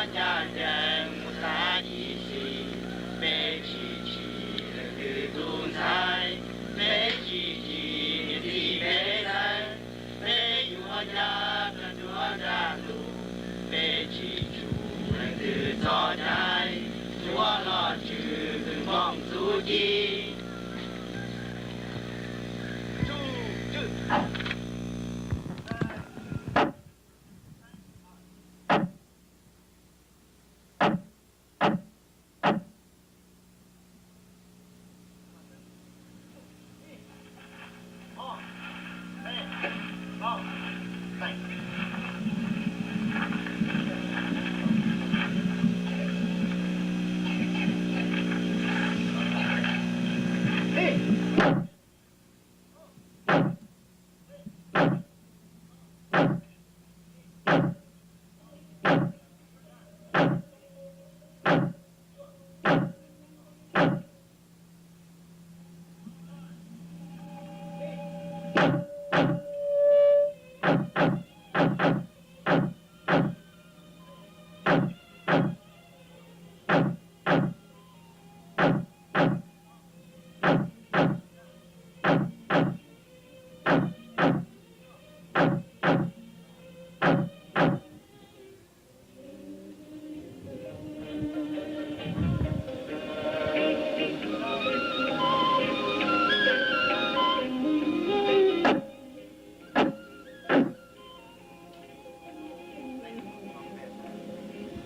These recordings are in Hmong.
Ncaj ncees mus xav ib sim, peb tsis tsim leej twg tus ntxhais, peb tsis tsim niam txiv peb xeeb, peb yuav ncav tag nruab nrag lus, peb tsis tsum leej twg txoj cai, tsuav los tswj kwv npoo txuj ci.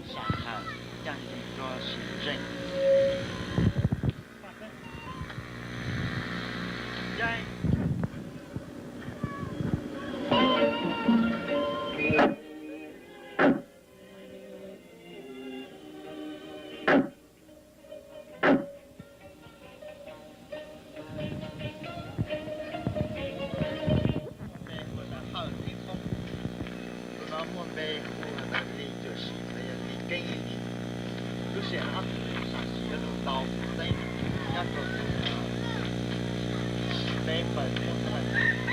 Sam Hawm ncaj ncees rau Sim Zeej. Tus no muaj npe hu ua ntawm Lis Cuam Sim los yog Lis Keeb Lis. Lub sij hawm no kuv sam sim yuav lug tau kuv txeeb nyob rau tus peb npawg Muas Xab Laj Txwv.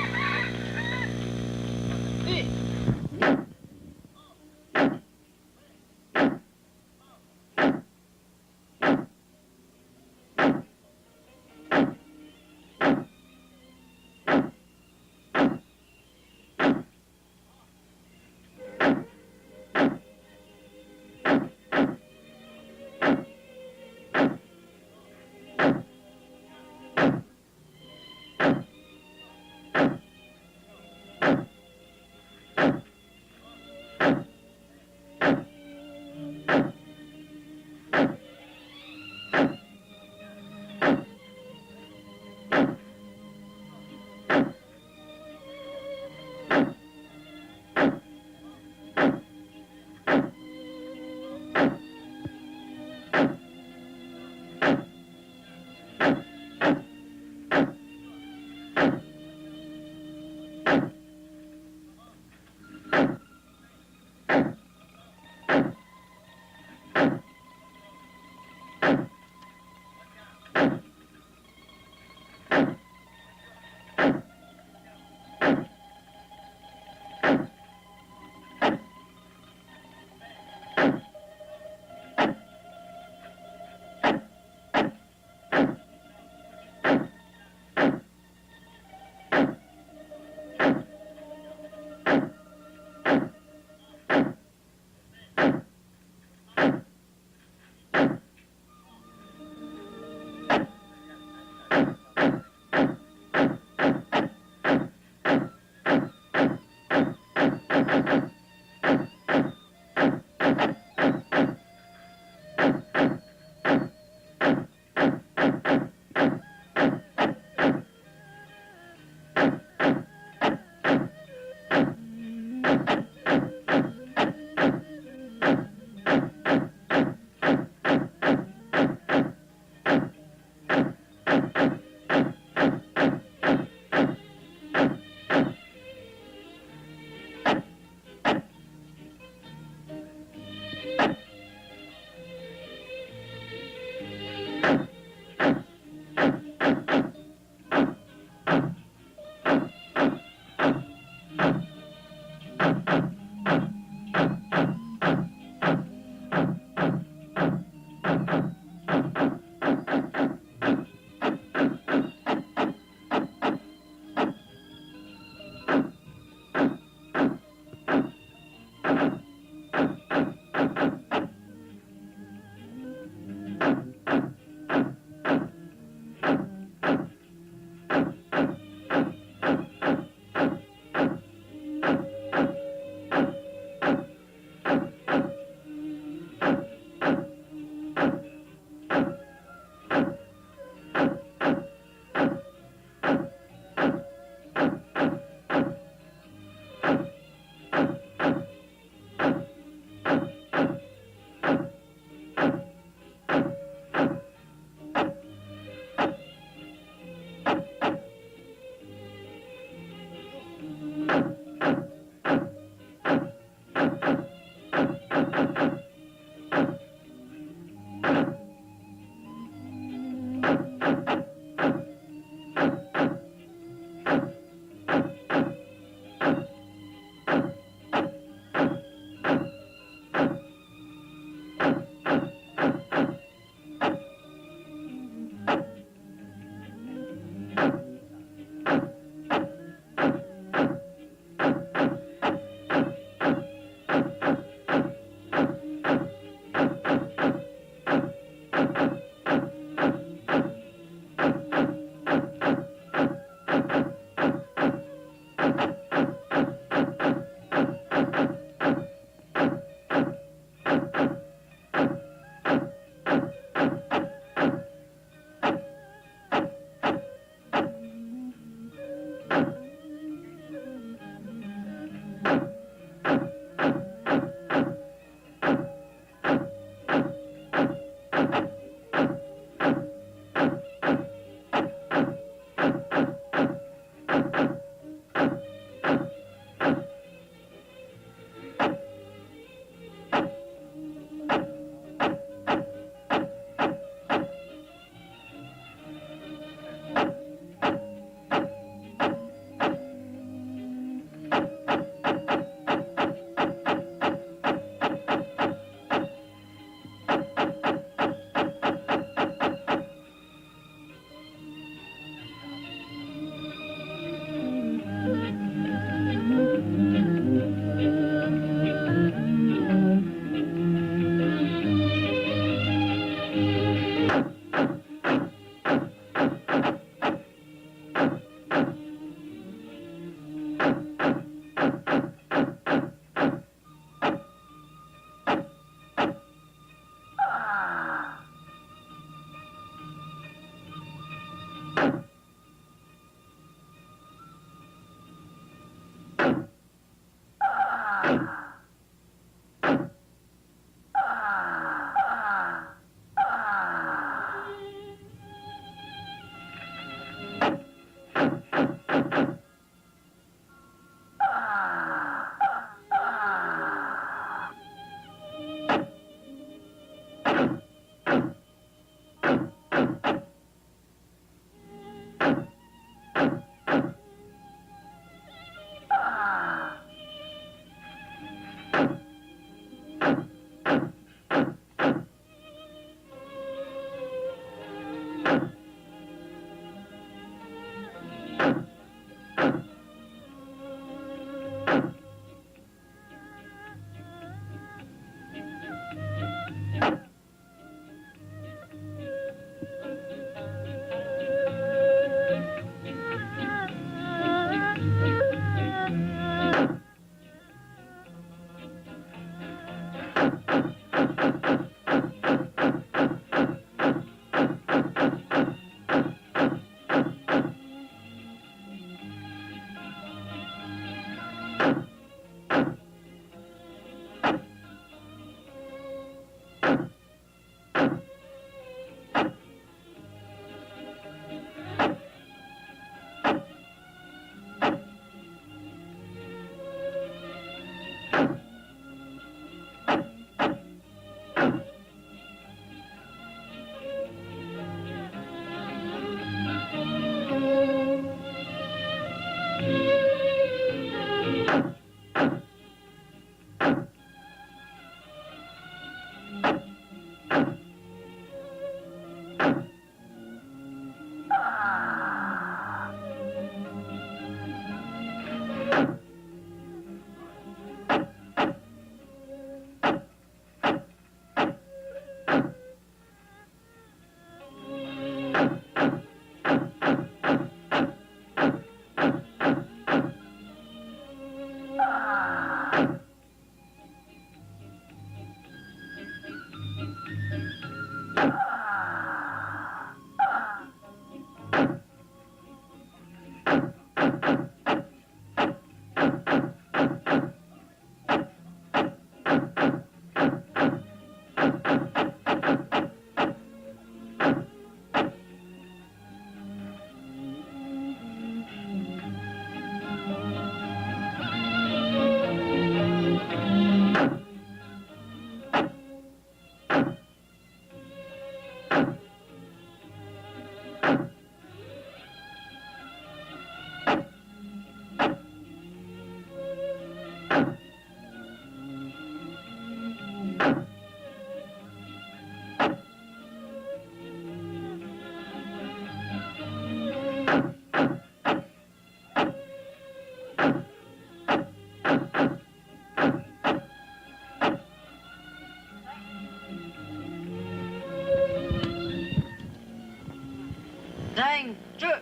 Nreeg tswj.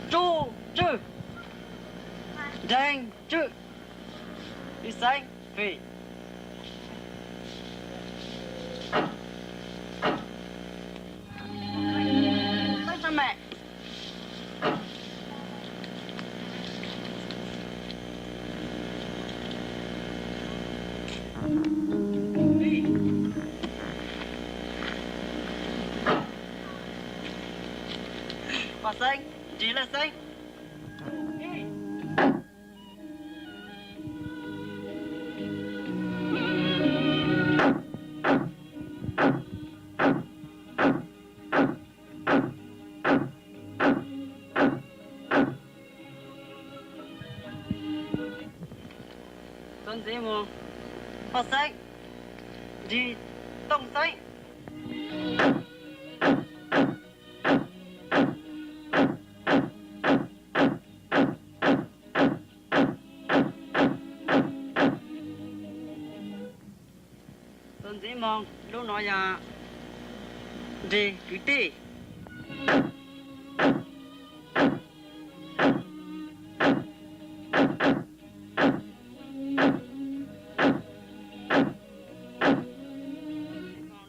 Tsuj tswj. Nreeg tswj. Lis Xeeb fij. Xeeb sab me. Paj Xeeb, Nrig Laj Xeeb. Tuav ntxiv mus, Paj Xeeb, Nrig Tooj Xeeb. Tuav ntxiv mus, lub no yog Nrig Kwv Tij.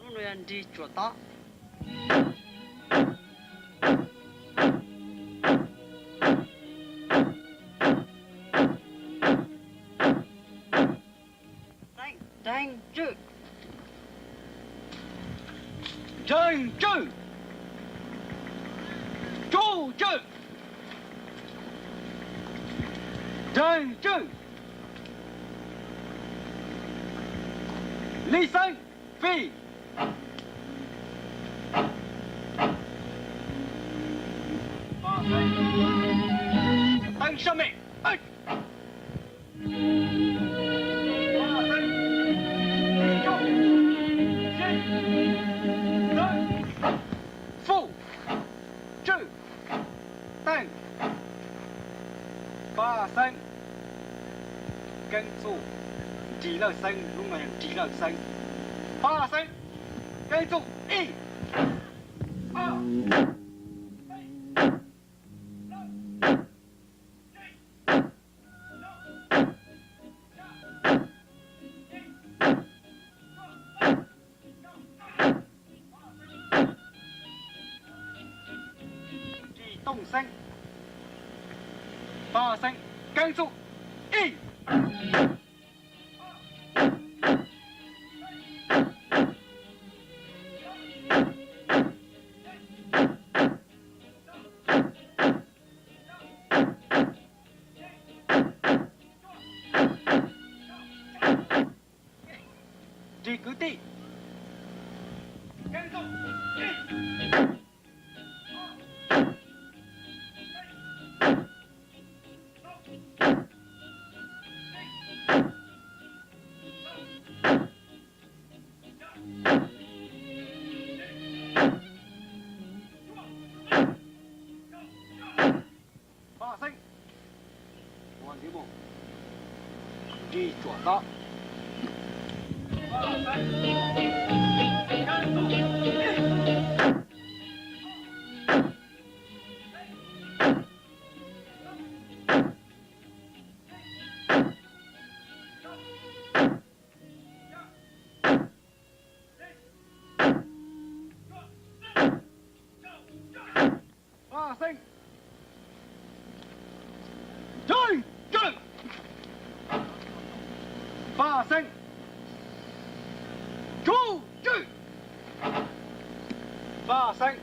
Lub no yog Nrig Tsuam Tob. Nreeg tswj. Nreeg tswj. Tsuj tswj. Nreeg tswj. Lis Xeeb fij. Teeb sab me. Fuj, tswj, teej, Paj Xeeb, Keeb Txuj, Nrig Laj Xeeb, lub no yog Nrig Laj Xeeb, Paj Xeeb, Keeb Txuj, ib, ob, peb, plaub, tsib, rau, tsib, Tooj Xeeb, Paj Xeeb, keeb txuj, ib. Ris kwv tij. Paj Xeeb, ua ntxiv mus, ris tsuam tod. Paj Xeeb, ntseeg tswj. Paj Xeeb, tswj tswj. Paj Xeeb,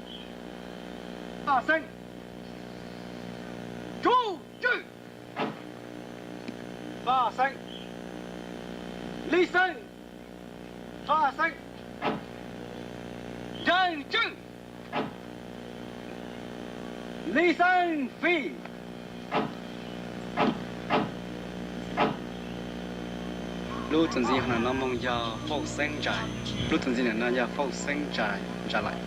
Paj Xeeb, tswj tswj. Paj Xeeb, Lis Xeeb, Paj Xeeb, ntseeg tswj. Lis Xeeb Fij. Lub txuas ntxiv hauv no moo yog Fauj Xeeb Ntsais. Lub txuas ntxiv no yog Fauj Xeeb Ntsais, Ntsais Laim.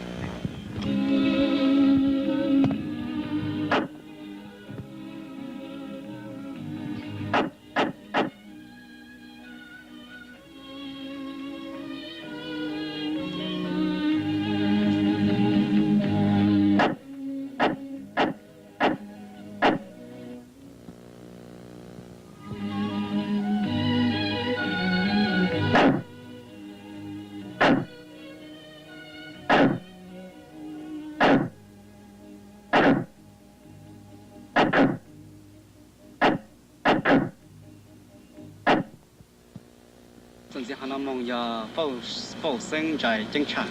Txuas ntxiv hauv no moo yog Fauj Xeeb Ntsais Ceeb Tshaj.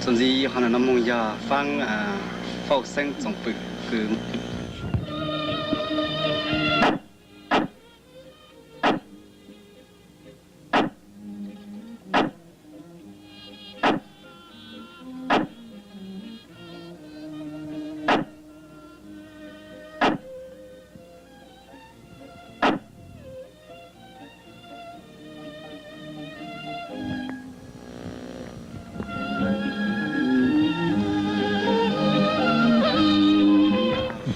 Txuas ntxiv hauv no moo yog Faab Fauj Xeeb Txoos Pwm kws.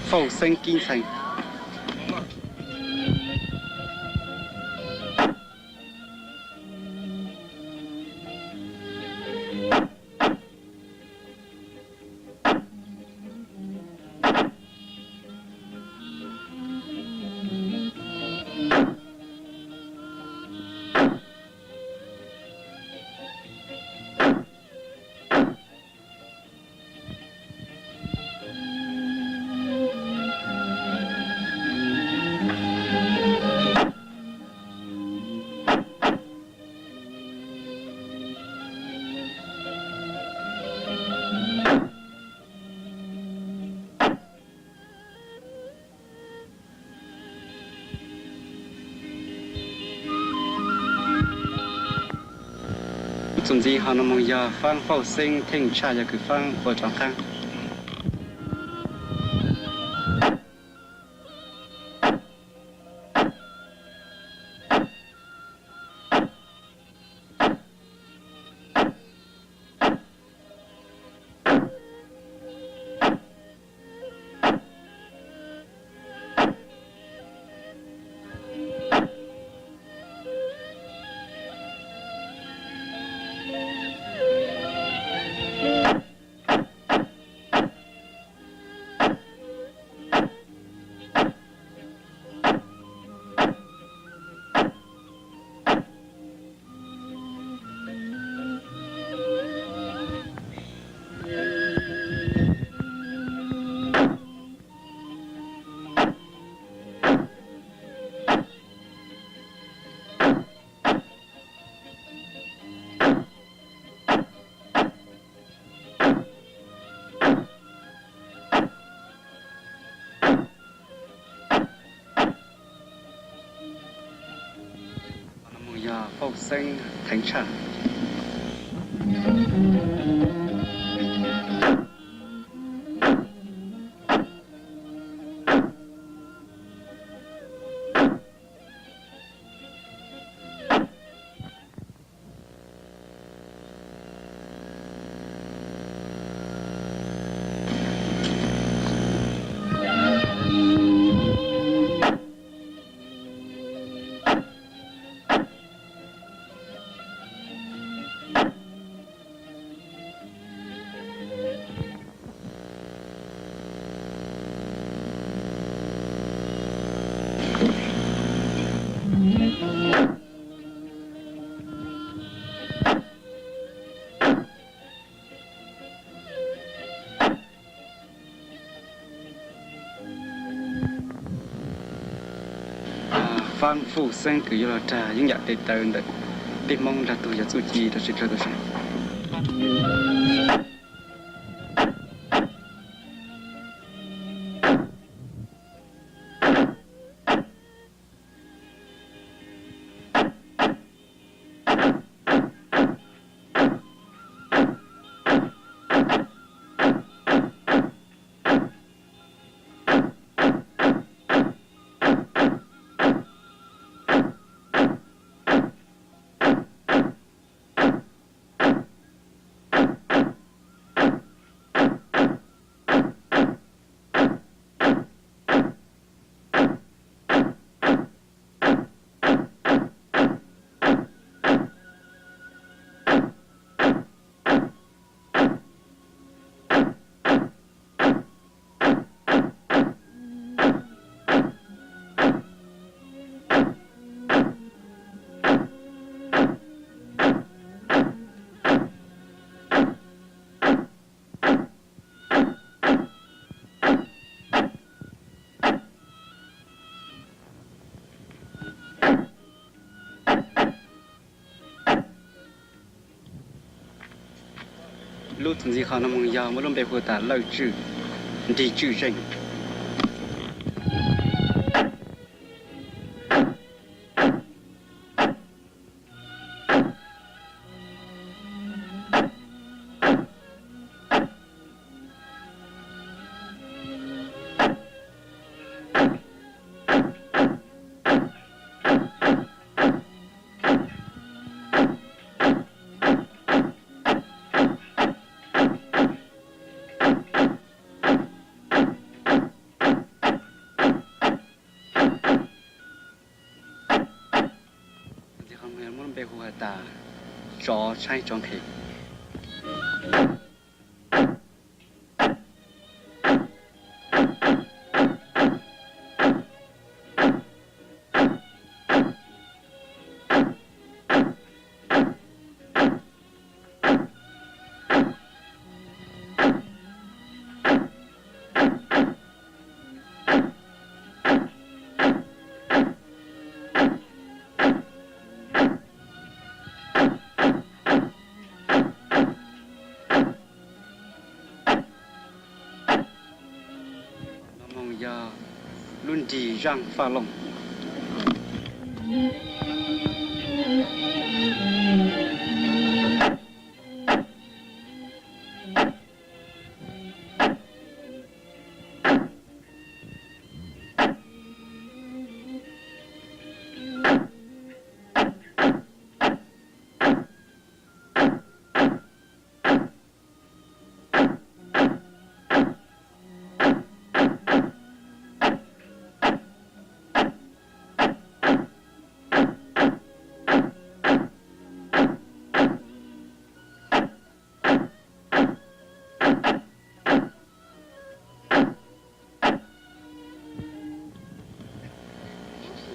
Fauj Xeeb Kib Ntxhee. Txuas ntxiv hauv no mus yog Faab Fauj Xeeb Theej Tshaj, yog kws Faab ua rov qaab. Yog Fauj Xeeb Theej Tshaj. Faab Fauj Xeeb kws yuav los dag yeeb yam tes taw ntawm peb Hmoob dag tug yog txuj ci rau tsis dlawg tau saib. Lub txuas ntxiv qhov no mus yog muaj lub npe hu tas Lawj Tswj, Nrig Tswj Zeej. Muaj lub npe hu has tas Tsov Tshaib Tsov Nkhe. No mus yog lub nrig Zaaj Faj Looj.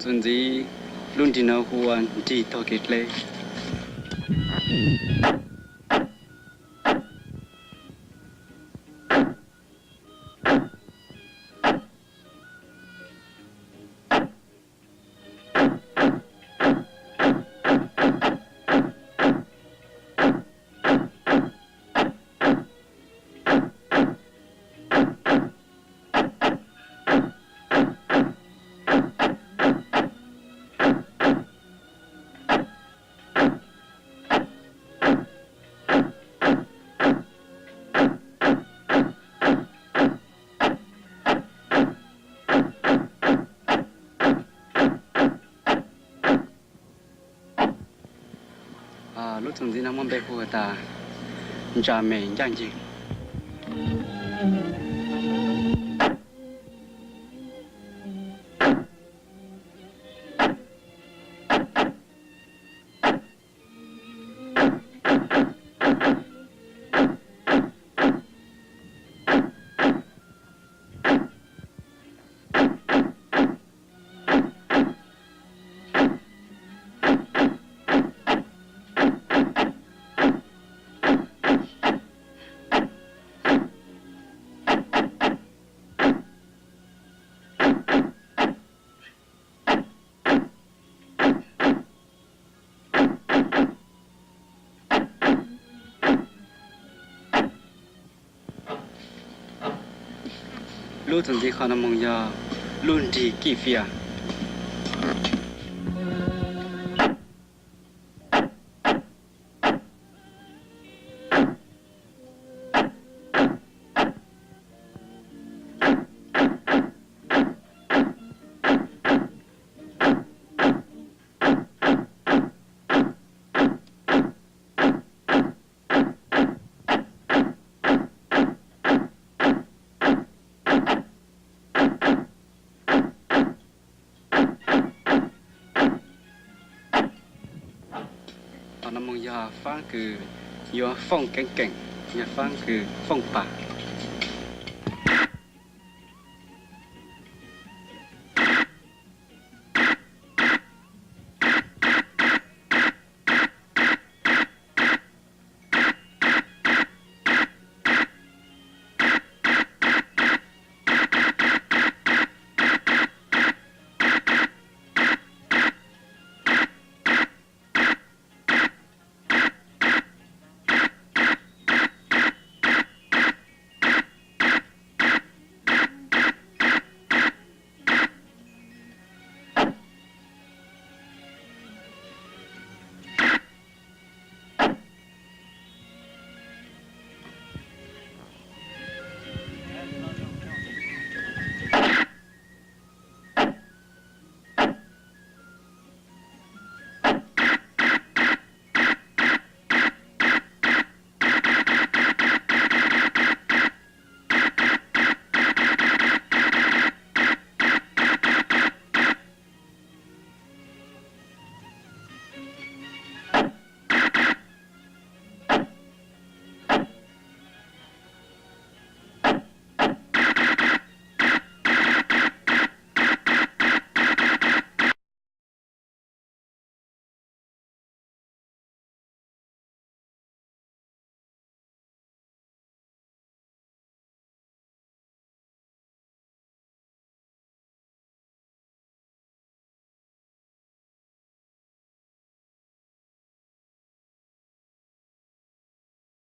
Txuas ntxiv, lub nrig no hu ua nrig tog kev dleb. Lub txuas ntxiv no muaj npe hu tas ntsa me ncaj ncees. Lub txuas ntxiv qhov no mus yog lub nrig kij fias. Qhov no mus yog faab kws yuav fooj keeb keem, yog faab kws fooj pas.